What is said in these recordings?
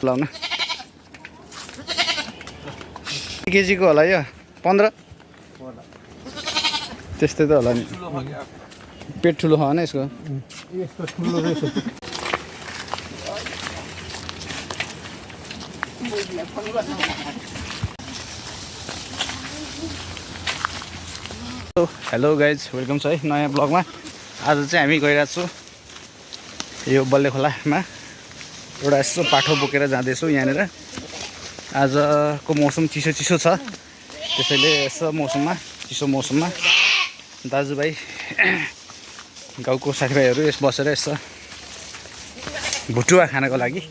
लाउन केजीको होला यो 15 त्यस्तै त होला नि पेट ठुलो हो भने यसको यस्तो ठुलो रहेछ हेलो गाइज वेलकम छ है नयाँ ब्लगमा। आज चाहिँ हामी गइरहेको छौँ यो बल्ले खोलामा एउटा यस्तो पाठो बोकेर जाँदैछौँ। यहाँनिर आजको मौसम चिसो चिसो छ, त्यसैले यसो मौसममा चिसो मौसममा दाजुभाइ गाउँको साथीभाइहरू यस बसेर यसो भुटुवा खानको लागि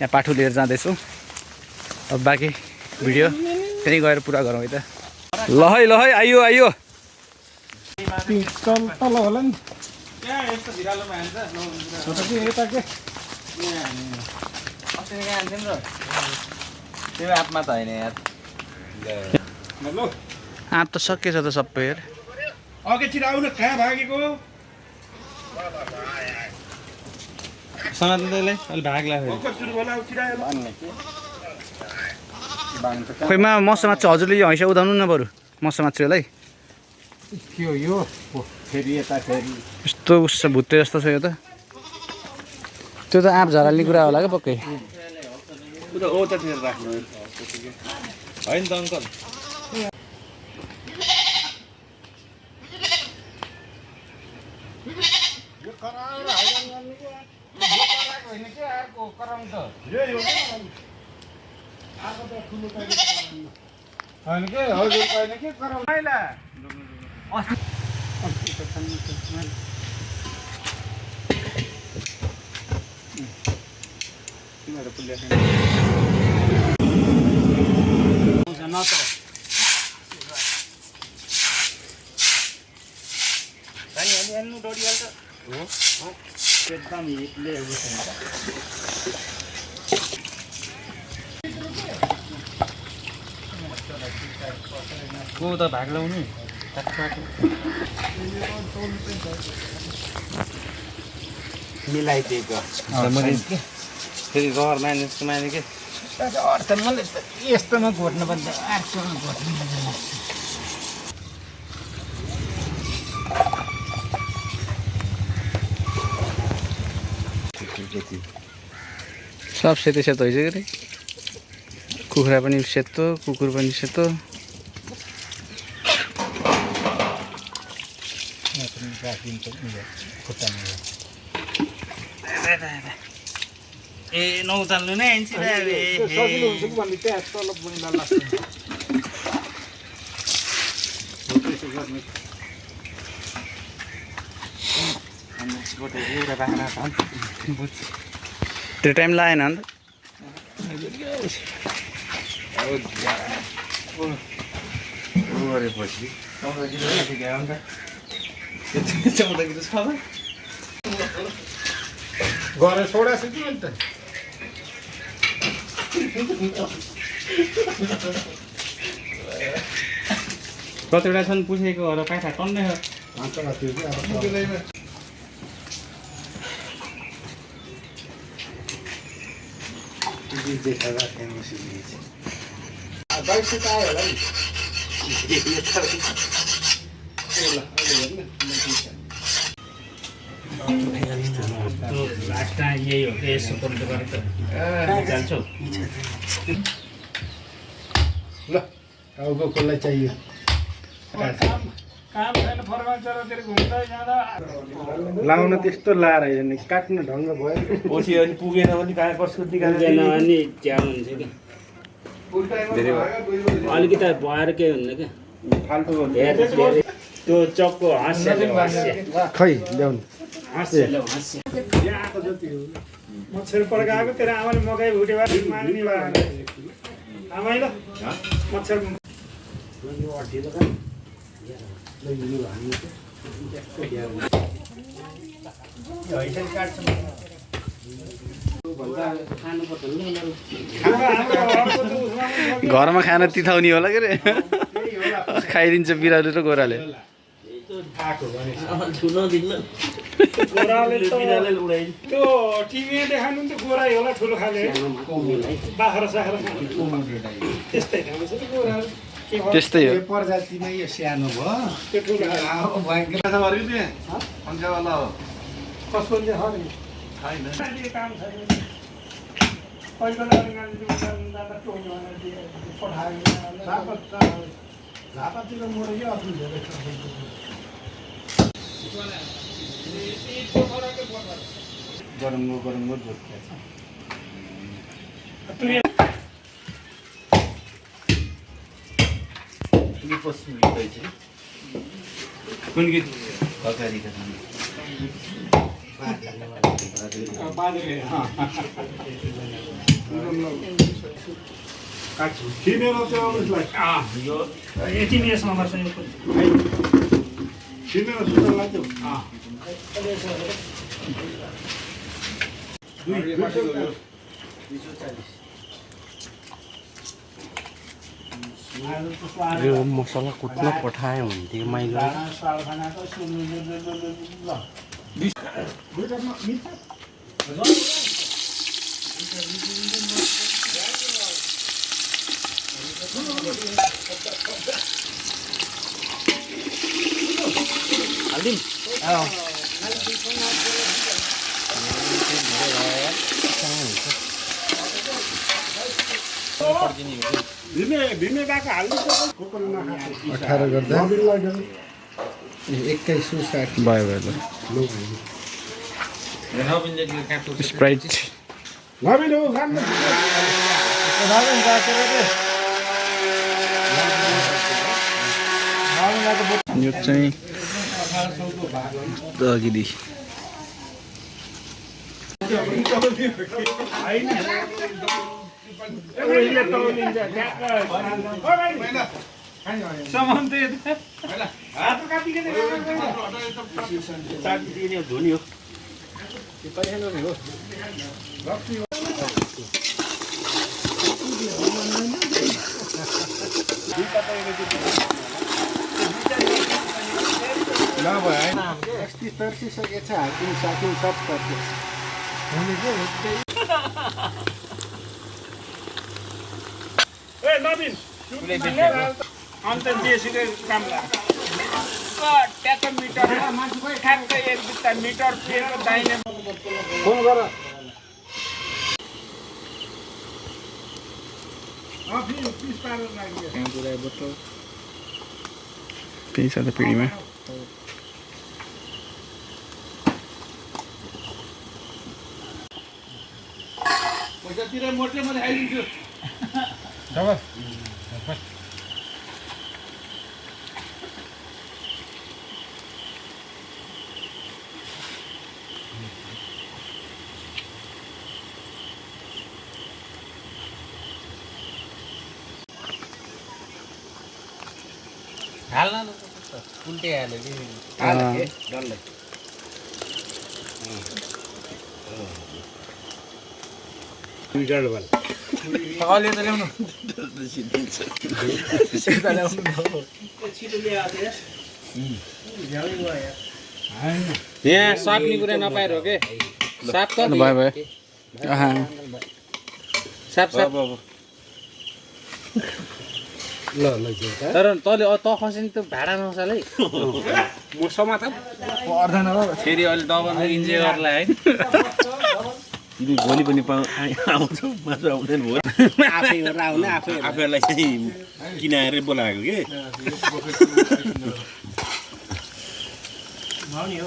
यहाँ पाठो लिएर जाँदैछौँ। अब बाँकी भिडियो त्यहीँ गएर पुरा गरौँ है त। ल है आइयो आइयो तल होला नि यस्तो भिरालोमा हान्छ यता के त्यो आँपमा त होइन यार आँप त सकिएछ त सबै हेर। अघि आउनु कहाँ भागेको समात्दैलाई अलि भाग लाग्यो खोइमा मसमा चाहिँ हजुरले यो हैसा उदाउनु न बरु मसमा चाहिँ होला है। के हो यो फेरि यता फेरि यस्तो उस भुत्ते जस्तो छ यो त। त्यो त आँप झराल्ने कुरा होला क्या पक्कै। ओतातिर राख्नु होइन त अङ्कल। एकदम हिटले को त भाग लाउने मिलाइदिएको फेरि रहर मानिसको माने के यस्तोमा घोट्नु पर्छ अर्कोमा घोट्नु सब सेतो सेतो भइसक्यो रे। कुखुरा पनि सेतो, कुकुर पनि सेतो। ए नउचाल्नु नै सजिलो हुन्छ कि भन्ने त्यहाँ तल मैला लाग्छ त्यो टाइम लागेन अन्त गरेपछि गरेर छोडाछु कि अन्त कतिवटा छन् पुछेको र काठा टन्नै हो। यही हो कि यसो गरेर त जान्छौ ल टाउको कसलाई चाहियो लाउन त्यस्तो लाएर हेर्ने काट्ने ढङ्ग भयो पछि अनि पुगेन भने कहाँ कसको निकाल्दैन अनि च्याउ हुन्छ कि अलिकति भएर के हुन्न क्या फाल्टु त्यो चक्को हाँस्य खै ल्याउनु मच्छर पड्काएको तेरो आमाले मकै भुटे भए माग्ने आमाइलो मच्छर घरमा खाना तिथाउने होला के रे खाइदिन्छ बिरालो र गोराले गोराले त्यो टिभीमा देखाउनु नि त गोराई होला ठुलो खाले बाख्रा साख्रा त्यस्तै खान्छ नि गोराले त्यस्तै हो प्रजातिमा यो सानो भयो त्यो ठुलो खाले कसको नि काम छैन पहिलो झापातिर मऱ्यो आफ्नो धेरै गरममा दुध खान्छ कुन गीत किनेर चाहिँ आउनुहोस् यो यति नै यसमा बस्छ यो किनेर सुत्नलाई त्यो यो मसला कुट्न पठायो हुन्थ्यो माइलो भिमे गएको हाल्नु 18 गर्दा 2160 भयो स्प्राइट नबिनु खानु यो चाहिँ दगिदी धुनी हो सकेछ हाकिम साकिम सब पर्छ नवीन अन्त जेसीको काम ट्याक्क मिटर ठ्याक्क एक बित्ता मिटर फेरको दाहिने फोन गर त्यही छ त पिँढीमा पैसातिर मोटे म देखाइदिन्छु हाल्न उल्टे हाल्यो कि डल्लै अलि त ल्याउनु यहाँ साप्ने कुरा नपाएर हो के साप त भयो साप साप तर तैँले त खस्यो त भाडा नसाल है म समात पर्दैन हो फेरि अहिले डबल इन्जोय गर्ला है तिमी भोलि पनि आउँछौ मासु आउँदैन भोलि आफै गरेर आउने आफैहरूलाई चाहिँ किनाएर बोलाएको कि मसला